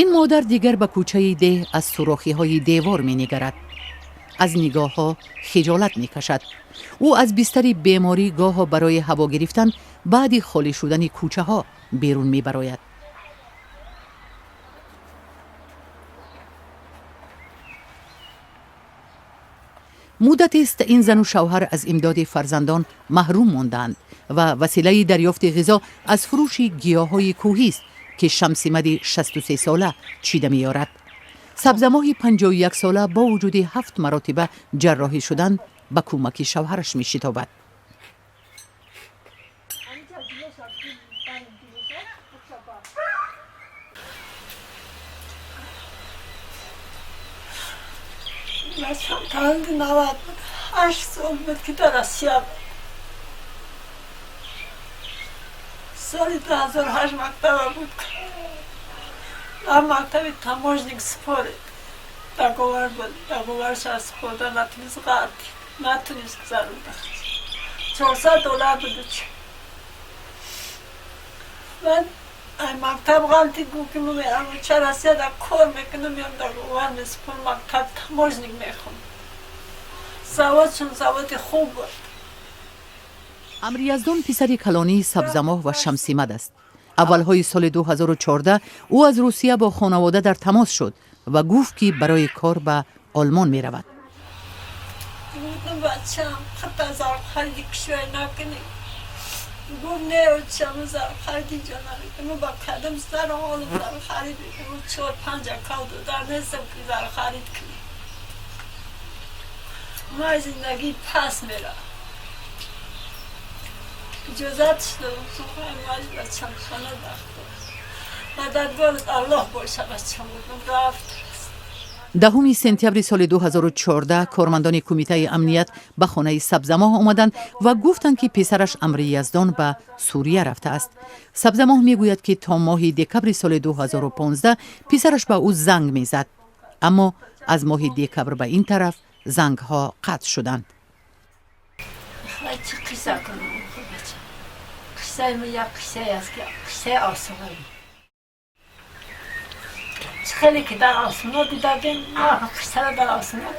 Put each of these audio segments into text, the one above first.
Ин модар дигар ба кӯчаи деҳ аз сурохиҳои девор менигарад, аз нигоҳҳо хиҷолат мекашад. Ӯ аз бистари беморӣ гоҳо барои ҳаво гирифтан баъди холӣ шудани кӯчаҳо берун мебарояд. Муддатест ин зану шавҳар аз имдоди фарзандон маҳрум мондаанд ва василаи дарёфти ғизо аз фурӯши гиёҳҳои кӯҳист, ки Шамсимади 63сола чида меёрад. Сабзамоҳи 51сола бо вуҷуди ҳафт маротиба ҷарроҳӣ шудан ба кӯмаки шавҳараш мешитобад. Бачам таваллуди 90 буд, 8 сол буд, ки дар Россия буд. Соли 2008 мактаба буд, дар мактаби таможник супорид. Договор буд, договорша супорда натунист, ғалтид, натунист гузаронда. 400 доллар буду чи. Баъд ай мактаб ғалтид, гуфт, ки мерам ча Россия, дар кор мекунам, меам, договор месупорам, мактаб таможник мехонам. Заводшон заводи хуб буд. Амрияздон писари калонии Сабзамоҳ ва Шамсимад аст. Аввалҳои соли 2014 ӯ аз Русия бо хонавода дар тамос шуд ва гуфт, ки барои кор ба Олмон меравад. Гуфтам: «Бачам, хата зархариди кишвар накунӣ». Гуфт: «Не, очам, зархариди ҷо намекунам, ба кадом сару ҳолам зархарид мекунам? Чор панҷ акал додар нестам, ки зархарид кунем. Ма зиндагӣ пас меравам». Иҷозатш додам. Сухай маж бачам хона дахто мададгорат Аллоҳ боша, бачам, гуфтам. Рафт. 10 сентябри соли 2014 кормандони Кумитаи амният ба хонаи Сабзамоҳ омаданд ва гуфтанд, ки писараш Амрияздон ба Сурия рафтааст. Сабзамоҳ мегӯяд, ки то моҳи декабри соли 2015 писараш ба ӯ занг мезад, аммо аз моҳи декабр ба ин тараф зангҳо қатъ шуданд. Чӣ қисса кунам, бача? Қиссаи мо як қиссае аст, ки қиссаи осмон чӣ хеле ки дар осмон дидагем, ма қиссаро дар осмон.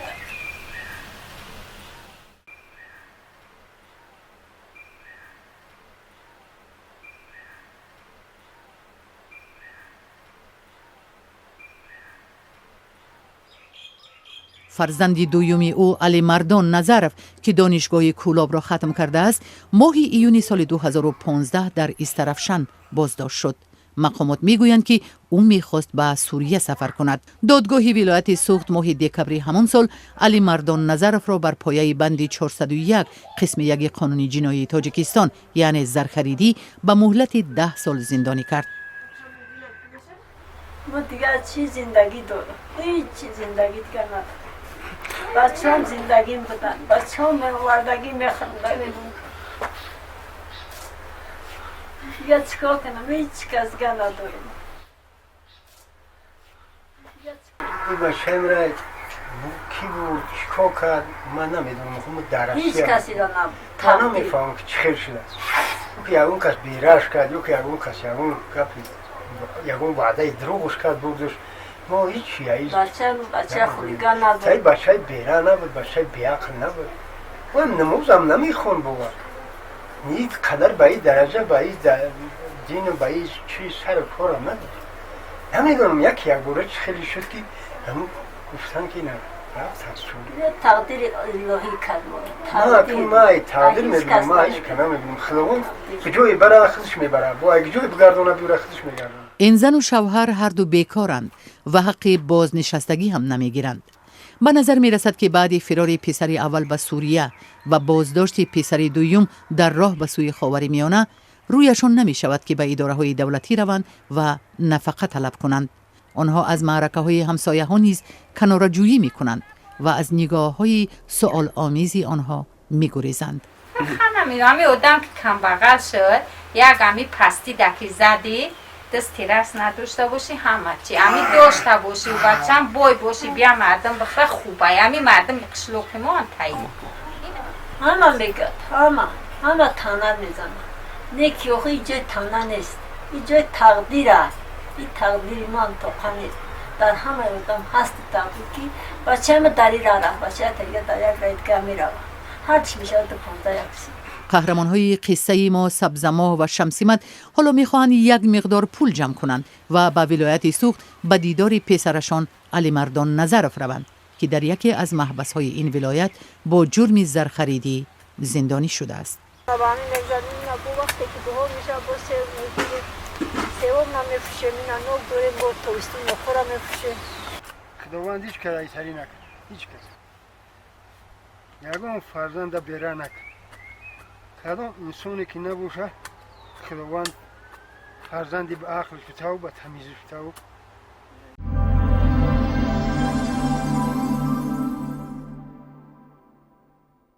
Фарзанди дуюми ӯ, Алимардон Назаров, ки донишгоҳи Кӯлобро хатм кардааст, моҳи июни соли 2015 дар Истарафшан боздошт шуд. Мақомот мегӯянд, ки ӯ мехост ба Сурия сафар кунад. Додгоҳи вилояти Суғд моҳи декабри ҳамон сол Алимардон Назаровро бар пояи банди 401 қисми 1 Қонуни ҷиноии Тоҷикистон, яъне зархаридӣ, ба муҳлати 10 сол зиндонӣ кард. Мо дигар чӣ зиндагӣ дорам? Ҳеҷ зиндагӣ дигар надорам. Бачаам зиндагим буданд, бачаам мевардагӣ мехӯрданд. Дигар чӣ кор кунам? Ҳеҷ кас дигар надорем. Ин бачаимра кӣ буд, чӣ кор кард, ман намедонам. Мо дар Ҳеҷ касиро набуд. Ман намефаҳмам, ки чӣ хел шудааст. Ё ки ягон кас бераш кард, ё ки ягон кас ягон гапи, ягон ваъдаи дурӯғш кард, бигзошт. Мо ҳичи. Бача хулиган набуд. Бачаи бера набуд, бачаи беақл набуд. Ӯам намозам намехон бовар. Ин қадар ба ин дараҷа ба ин дину ба ин чи сару корам надошт. Намедонам, як якбора чӣ хеле шуд, ки гуфтан, ки на, рафт аз Сурия. Тақдири илоҳӣ кард. Ма тақдир мебинам, ма ҳеҷ ка намебинам. Худованд ҷое бара, худаш мебара, бо як ҷое бигардона, биёра, худаш мегардона. Ин зану шавҳар ҳарду бекоранд ва ҳаққи бознишастагӣ ҳам намегиранд. Ба назар мерасад, ки баъди фирори писари аввал ба Сурия ва боздошти писари дуюм дар роҳ ба сӯи Ховари Миёна, рӯяшон намешавад, ки ба идораҳои давлатӣ раванд ва нафақа талаб кунанд. Онҳо аз маъракаҳои ҳамсояҳо низ канораҷӯӣ мекунанд ва аз нигоҳҳои суоломези онҳо мегурезанд. Ҳами одам ки камбағал шуд, як ами пастӣ даки задӣ, дасти раст надошта бошӣ, ҳама чи ами дошта бошӣ, бачам бой бошӣ, бия мардум бихӯра, хубай. Ами мардуми қишлоқи мо антаи. Ҳама мегӯяд, ҳама, ҳама таъна мезанад. Не ки охи, ин ҷои таъна нест, ин ҷои тақдир аст. Ин тақдири ман тоқа нест, дар ҳамаи одам ҳасти тақдир, ки бачаама дар ин ра рафт, бачая дига дар як раи дига мерава, ҳарчи мешавад, 15 як. Қаҳрамонҳои қиссаи мо, Сабзамоҳ ва Шамсимад, ҳоло мехоҳанд як миқдор пул ҷамъ кунанд ва ба вилояти Суғд ба дидори песарашон Алимардон Назаров раванд, ки дар яке аз маҳбасҳои ин вилоят бо ҷурми зархаридӣ зиндонӣ шудааст. Вақте ки баҳор мешавад, бо севом намефурӯшем, ина нок дорем, бо тобистон нохора мефурӯшем. Худованд ҳеҷ кас айсарӣ накард, ҳеҷ кас ягон фарзанда бера накард. Кадом инсоне ки набошад, Худованд фарзанди ба ақл шудаву ба тамизӣ шудаву.